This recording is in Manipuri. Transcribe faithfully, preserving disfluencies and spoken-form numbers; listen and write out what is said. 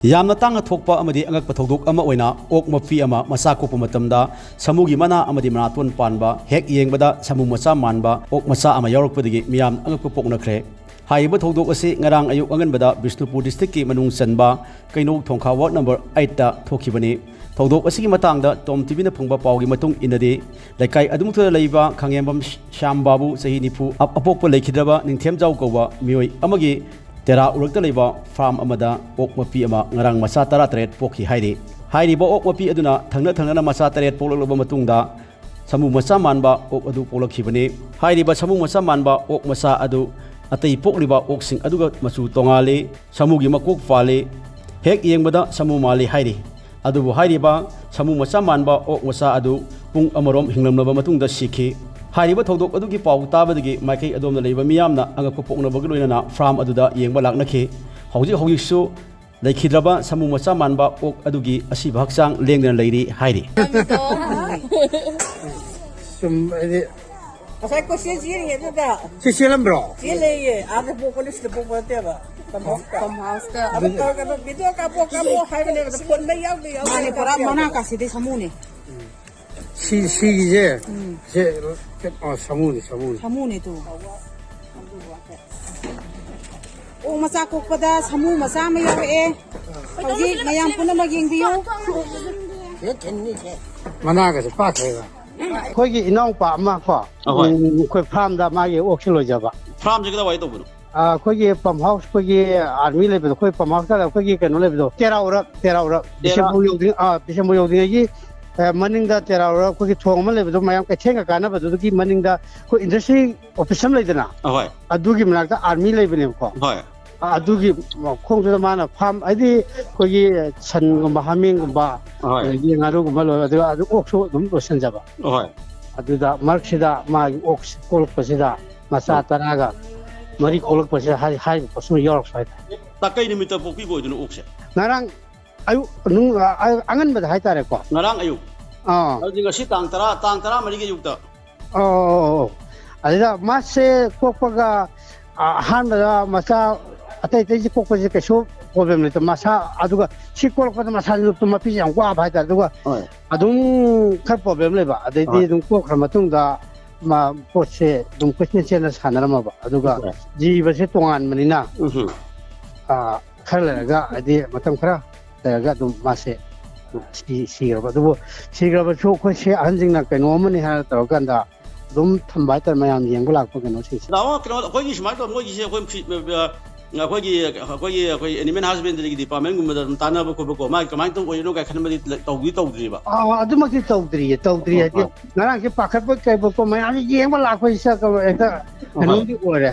ꯌꯥꯝꯅ ꯇꯥꯡꯅ ꯊꯣꯛꯄ ꯑꯃꯗꯤ ꯑꯉꯛꯄ ꯊꯧꯗꯣꯛ ꯑꯃ ꯑꯣꯏꯅ ꯑꯣꯛ ꯃꯄꯤ ꯑꯃ ꯃꯆꯥ ꯀꯣꯛꯄ ꯃꯇꯝꯗ ꯁꯥꯃꯨꯒꯤ ꯃꯅꯥ ꯑꯃꯗꯤ ꯃꯅꯥꯇꯣꯟ ꯄꯥꯟꯕ, ꯍꯦꯛ ꯌꯦꯡꯕꯗ ꯁꯥꯃꯨ ꯃꯆꯥ ꯃꯥꯟꯕ ꯑꯣꯛ ꯃꯆꯥ ꯑꯃ ꯌꯥꯎꯔꯛꯄꯗꯒꯤ ꯃꯤꯌꯥꯝ ꯑꯉꯛꯄ ꯄꯣꯛꯅꯈ꯭ꯔꯦ꯫ ꯍꯥꯏꯔꯤꯕ ꯊꯧꯗꯣꯛ ꯑꯁꯤ ꯉꯔꯥꯡ ꯑꯌꯨꯛ ꯑꯉꯟꯕꯗ ꯕꯤꯁꯅꯨꯄꯨꯔ district ꯀꯤ ꯃꯅꯨꯡ ꯆꯟꯕ ꯀꯩꯅꯧ ꯊꯣꯡꯈꯥ ward number eight ꯇ ꯊꯣꯛꯈꯤꯕꯅꯤ꯫ ꯊꯧꯗꯣꯛ ꯑꯁꯤꯒꯤ ꯃꯇꯥꯡꯗ ꯇꯣꯝ ꯇꯤꯚꯤꯅ ꯐꯪꯕ ꯄꯥꯎꯒꯤ ꯃꯇꯨꯡ ꯏꯟꯅꯗꯤ, ꯂꯩꯀꯥꯏ ꯑꯗꯨꯃꯛꯇꯗ ꯂꯩꯕ ꯈꯥꯉꯦꯝꯕꯝ ꯁ꯭ꯌꯥꯝ ꯕꯥꯕꯨ, ꯆꯍꯤ ꯅꯤꯐꯨ, ꯑ-, ꯑꯄꯣꯛꯄ ꯂꯩꯈꯤꯗ꯭ꯔꯕ ꯅꯤꯡꯊꯦꯝꯖꯥꯎ ꯀꯧꯕ ꯃꯤꯑꯣꯏ ꯑꯃꯒꯤ ꯇꯦꯔꯥ ꯎꯔꯛꯇ ꯂꯩꯕ farm ꯑꯃꯗ ꯑꯣꯛ ꯃꯄꯤ ꯑꯃ ꯉꯔꯥꯡ ꯃꯆꯥ ꯇꯔꯥꯇꯔꯦꯠ ꯄꯣꯛꯈꯤ ꯍꯥꯏꯔꯤ꯫ ꯍꯥꯏꯔꯤꯕ ꯑꯣꯛ ꯃꯄꯤ ꯑꯗꯨꯅ ꯊꯪꯅ ꯊꯪꯅꯅ ꯃꯆꯥ ꯇꯔꯦꯠ ꯄꯣꯛꯂꯛꯂꯕ ꯃꯇꯨꯡꯗ ꯁꯥꯃꯨ ꯃꯆꯥ ꯃꯥꯟꯕ ꯑꯣꯛ ꯑꯗꯨ ꯄꯣꯛꯂꯛꯈꯤꯕꯅꯤ꯫ ꯍꯥꯏꯔꯤꯕ ꯁꯥꯃꯨ ꯃꯆꯥ ꯃꯥꯟꯕ ꯑꯣꯛ ꯃꯆꯥ ꯑꯗꯨ ꯑꯇꯩ ꯄꯣꯛꯂꯤꯕ ꯑꯣꯛꯁꯤꯡ ꯑꯗꯨꯒ ꯃꯆꯨ ꯇꯣꯉꯥꯜꯂꯤ꯫ ꯁꯥꯃꯨꯒꯤ ꯃꯀꯣꯛ ꯄꯥꯜꯂꯤ꯫ ꯍꯦꯛ ꯌꯦꯡꯕꯗ ꯁꯥꯃꯨ ꯃꯥꯜꯂꯤ ꯍꯥꯏꯔꯤ꯫ ꯑꯗꯨꯕꯨ ꯍꯥꯏꯔꯤꯕ ꯁꯥꯃꯨ ꯃꯆꯥ ꯃꯥꯟꯕ ꯑꯣꯛ ꯃꯆꯥ ꯑꯗꯨ ꯄꯨꯡ ꯑꯃꯔꯣꯝ ꯍꯤꯡꯂꯝꯂꯕ ꯃꯇꯨꯡꯗ ꯁꯤꯈꯤ꯫ ꯍꯥꯏꯔꯤꯕ ꯊꯧꯗꯣꯛ ꯑꯗꯨꯒꯤ ꯄꯥꯎ ꯇꯥꯕꯗꯒꯤ ꯃꯥꯏꯀꯩ ꯑꯗꯣꯝꯗ ꯂꯩꯕ ꯃꯤꯌꯥꯝꯅ ꯑꯉꯛꯄ ꯄꯣꯛꯅꯕꯒ ꯂꯣꯏꯅꯅ farm ꯑꯗꯨꯗ ꯌꯦꯡꯕ ꯂꯥꯛꯅꯈꯤ꯫ ꯍꯧꯖꯤꯛ ꯍꯧꯖꯤꯛꯁꯨ ꯂꯩꯈꯤꯗ꯭ꯔꯕ ꯁꯥꯃꯨ ꯃꯆꯥ ꯃꯥꯟꯕ ꯑꯣꯛ ꯑꯗꯨꯒꯤ ꯑꯁꯤꯕ ꯍꯛꯆꯥꯡ ꯂꯦꯡꯗꯅ ꯂꯩꯔꯤ ꯍꯥꯏꯔꯤ꯫ ꯁꯨꯝ ꯍꯥꯏꯗꯤ ꯉꯁꯥꯏ ꯀꯣꯏꯆꯦꯟ ꯆꯦꯜꯂꯤꯉꯩꯗꯨꯗ ꯁꯤ ꯆꯦꯜꯂꯝꯕ꯭ꯔꯣ? ꯆꯦꯜꯂꯦꯌꯦ꯫ ꯑꯥꯗ ꯄꯣꯛꯄꯅꯤ, ꯁꯤꯗ ꯄꯣꯛꯄ ꯅꯠꯇꯦꯕ꯫ ꯄꯝ ꯍꯥꯎꯁꯇ꯫ ꯑꯗꯨ ꯀꯩꯅꯣ, video ꯀꯥꯞꯄꯣ, ꯀꯥꯞꯄꯣ ꯍꯥꯏꯕꯅꯦꯕ꯫ ꯑꯗꯣ ꯐꯣꯟ ꯃꯩ ꯌꯥꯎꯗꯦ, ꯌꯥꯎꯗꯦ, ꯃꯥꯅꯦ, ꯄꯨꯔꯥ ꯀꯥꯞꯄ ꯌꯥꯗꯦ꯫ ꯃꯅꯥ ꯀꯥꯁꯤꯗꯤ ꯁꯥꯃꯨꯅꯦ꯫ ꯁꯤ, ꯁꯤꯒꯤꯁꯦ, ꯎꯝ꯫ ꯁꯦ, ꯑ, ꯁꯥꯃꯨꯅꯤ, ꯁꯥꯃꯨꯅꯤ꯫ ꯁꯥꯃꯨꯅꯦ ꯇꯨ꯫ ꯑꯣꯛ ꯃꯆꯥ ꯀꯣꯛꯄꯗ ꯁꯥꯃꯨ ꯃꯆꯥ ꯑꯃ ꯌꯥꯎꯔꯛꯑꯦ꯫ ꯍꯧꯖꯤꯛ ꯃꯌꯥꯝ ꯄꯨꯝꯅꯃꯛ ꯌꯦꯡꯕꯤꯌꯨ꯫ ꯃꯅꯥꯒꯁꯦ ꯄꯥꯛꯈ꯭ꯔꯦꯕ꯫ ꯑꯩꯈꯣꯏꯒꯤ ꯏꯅꯥꯎꯄꯥ ꯑꯃ ꯀꯣ, ꯑꯍꯣꯏ꯫ ꯎꯝ, ꯑꯩꯈꯣꯏ farm ꯗ ꯃꯥꯒꯤ ꯑꯣꯛꯁꯦ ꯂꯣꯏꯖꯕ꯫ Farm ꯁꯦ ꯀꯗꯥꯏꯋꯥꯏ ꯇꯧꯕꯅꯣ? ꯑ, ꯑꯩꯈꯣꯏꯒꯤ pump house, ꯑꯩꯈꯣꯏꯒꯤ army ꯂꯩꯕꯗꯣ, ꯑꯩꯈꯣꯏ pump house ꯇ ꯑꯩꯈꯣꯏꯒꯤ ꯀꯩꯅꯣ ꯂꯩꯕꯗꯣ, ꯇꯦꯔꯥ ꯎꯔꯛ, ꯇꯦꯔꯥ ꯎꯔꯛ, ꯇꯦꯔꯥ ꯕꯤꯁꯦꯝꯄꯨꯔ ꯌꯧꯗ꯭ꯔꯤ-, ꯑ, ꯕꯤꯁꯦꯝꯄꯨꯔ ꯌꯧꯗ꯭ꯔꯤꯉꯩꯒꯤ, ꯑ, ꯃꯅꯤꯡꯗ ꯇꯦꯔꯥ ꯎꯔꯛ ꯑꯩꯈꯣꯏꯒꯤ ꯊꯣꯡ ꯑꯃ ꯂꯩꯕꯗꯣ, ꯃꯌꯥꯝ ꯀꯩꯊꯦꯜꯒ ꯀꯥꯟꯅꯕꯗꯨꯒꯤ ꯃꯅꯤꯡꯗ ꯑꯩꯈꯣꯏ industry office ꯑꯃ ꯂꯩꯗꯅ, ꯑꯍꯣꯏ꯫ ꯑꯗꯨꯒꯤ ꯃꯅꯥꯛꯇ army ꯂꯩꯕꯅꯦꯕꯀꯣ꯫ ꯍꯣꯏ꯫ ꯑ, ꯑꯗꯨꯒꯤ ꯃꯈꯣꯡꯗꯨꯗ ꯃꯥꯅ farm, ꯍꯥꯏꯗꯤ ꯑꯩꯈꯣꯏꯒꯤ ꯁꯟꯒꯨꯝꯕ, ꯍꯥꯃꯦꯡꯒꯨꯝꯕ, ꯍꯣꯏ꯫ ꯑꯗꯒꯤ ꯉꯥꯅꯨꯒꯨꯝꯕ ꯂꯣꯏꯕ, ꯑꯗꯨꯒ ꯑꯗꯨ ꯑꯣꯛꯁꯨ ꯑꯗꯨꯝ ꯂꯣꯏꯁꯤꯟꯖꯕ꯫ ꯍꯣꯏ꯫ ꯑꯗꯨꯗ ꯃꯔꯛꯁꯤꯗ ꯃꯥꯒꯤ ꯑꯣꯛꯁꯤ ꯀꯣꯛꯂꯛꯄꯁꯤꯗ ꯃꯆꯥ ꯎꯝ꯫ ꯇꯔꯥꯒ ꯃꯔꯤ ꯀꯣꯛꯂꯛꯄꯁꯤꯗ ꯍꯥꯏ-, ꯍꯥꯏꯔꯤꯕ ꯄꯣꯠꯁꯤꯃ ꯌꯥꯎꯔꯛꯄ ꯍꯥꯏꯇꯥꯔꯦ꯫ ꯇ ꯀꯩ ꯅꯨꯃꯤꯠꯇ ꯄꯣꯛꯄꯤꯕ ꯑꯣꯏꯗꯣꯏꯅꯣ ꯑꯣꯛꯁꯦ? ꯉꯔꯥꯡ ꯑꯌꯨꯛ ꯅꯨꯡ-, ꯑ-, ꯑ-, ꯑꯉꯟꯕꯗ ꯍꯥꯏꯇꯥꯔꯦꯀꯣ꯫ ꯉꯔꯥꯡ ꯑꯌꯨꯛ? ꯑꯥ꯫ ꯑꯗꯨꯗꯤ ꯉꯁꯤ ꯇꯥꯡ ꯇꯔꯥ, ꯇꯥꯡ ꯇꯔꯥꯃꯔꯤꯒꯤ ꯑꯌꯨꯛꯇ? ꯑꯣ, ꯑꯣ, ꯑꯣ, ꯑꯣ꯫ ꯑꯗꯨꯗ ꯃꯥꯁꯦ ꯀꯣꯛꯄꯒ, ꯑ, ꯑꯍꯥꯟꯕꯗ ꯃꯆꯥ ꯑꯇꯩ ꯑꯇꯩꯁꯦ ꯀꯣꯛꯄꯁꯦ ꯀꯩꯁꯨ ꯄ꯭ꯔꯣꯕ꯭ꯂꯦꯝ ꯂꯩꯇꯕ, ꯃꯁꯥ꯫ ꯑꯗꯨꯒ ꯁꯤ ꯀꯣꯛꯂꯛꯄꯗ ꯃꯁꯥꯁꯤꯁꯨ ꯃꯄꯤꯁꯦ ꯌꯥꯝ ꯋꯥꯕ ꯍꯥꯏꯇꯥꯔꯦ꯫ ꯑꯗꯨꯒ ꯍꯣꯏ꯫ ꯑꯗꯨꯝ ꯈꯔ ꯄ꯭ꯔꯣꯕ꯭ꯂꯦꯝ ꯂꯩꯕ, ꯑꯗꯩꯗꯤ ꯍꯣꯏ꯫ ꯑꯗꯨꯝ ꯀꯣꯛꯈ꯭ꯔ ꯃꯇꯨꯡꯗ ꯃꯥ ꯄꯣꯠꯁꯦ ꯑꯗꯨꯝ ꯀꯣꯏꯆꯦꯟ ꯆꯦꯟꯅ ꯁꯥꯟꯅꯔꯝꯃꯕ꯫ ꯑꯗꯨꯒ ꯍꯣꯏ꯫ ꯖꯤꯕꯁꯦ ꯇꯣꯉꯥꯟꯕꯅꯤꯅ, ꯎꯝ ꯍꯨꯝ꯫ ꯑꯥ, ꯈꯔ ꯂꯩꯔꯒ, ꯍꯥꯏꯗꯤ ꯃꯇꯝ ꯈꯔ ꯂꯩꯔꯒ ꯑꯗꯨꯝ ꯃꯥꯁꯦ ꯁꯤ-, ꯁꯤꯈ꯭ꯔꯕ꯫ ꯑꯗꯨꯕꯨ ꯁꯤꯈ꯭ꯔꯕꯁꯨ ꯑꯩꯈꯣꯏꯁꯦ ꯑꯍꯟꯁꯤꯡꯅ ꯀꯩꯅꯣ ꯑꯃꯅꯤ ꯍꯥꯏꯅ ꯇꯧꯔꯀꯥꯟꯗ ꯑꯗꯨꯝ ꯊꯝꯕ ꯍꯥꯏꯇꯥꯔꯦ, ꯃꯌꯥꯝ ꯌꯦꯡꯕ ꯂꯥꯛꯄ ꯀꯩꯅꯣꯁꯤꯡꯁꯦ꯫ ꯅꯥꯎ, ꯀꯩꯅꯣ, ꯑꯩꯈꯣꯏꯒꯤ ꯁꯨꯃꯥꯏꯅ ꯇꯧꯕ, ꯃꯣꯏꯒꯤꯁꯦ ꯑꯩꯈꯣꯏ ꯐꯤ-, ꯑ, ꯑꯩꯈꯣꯏꯒꯤ, ꯑꯩꯈꯣꯏꯒꯤ, ꯑꯩꯈꯣꯏ ꯑꯦꯅꯤꯃꯦꯜ ꯍꯁꯕꯦꯟꯗꯔꯤꯒꯤ ꯗꯤꯄꯥꯔꯠꯃꯦꯟꯒꯨꯝꯕꯗ ꯑꯗꯨꯝ ꯇꯥꯟꯅꯕ ꯈꯣꯠꯄꯀꯣ, ꯃꯥꯒꯤ ꯀꯃꯥꯏꯅ ꯇꯧꯕ ꯑꯣꯏꯔꯤꯅꯣ ꯀꯥꯏ ꯈꯟꯕꯗꯤ ꯇꯧꯗꯤ ꯇꯧꯗ꯭ꯔꯤꯕ? ꯑꯥ, ꯑꯗꯨꯃꯛꯇꯤ ꯇꯧꯗ꯭ꯔꯤꯌꯦ, ꯇꯧꯗ꯭ꯔꯤ꯫ ꯑꯣ, ꯍꯥꯏꯗꯤ ꯑꯣ꯫ ꯉꯔꯥꯡꯁꯦ ꯄꯥꯈꯠꯄ ꯀꯩꯕꯀꯣ, ꯃꯌꯥꯝꯁꯦ ꯌꯦꯡꯕ ꯂꯥꯛꯄꯁꯤꯗ ꯍꯦꯛꯇ ꯍꯣꯏ꯫ ꯀꯩꯅꯣꯝꯗꯤ ꯑꯣꯏꯔꯦ꯫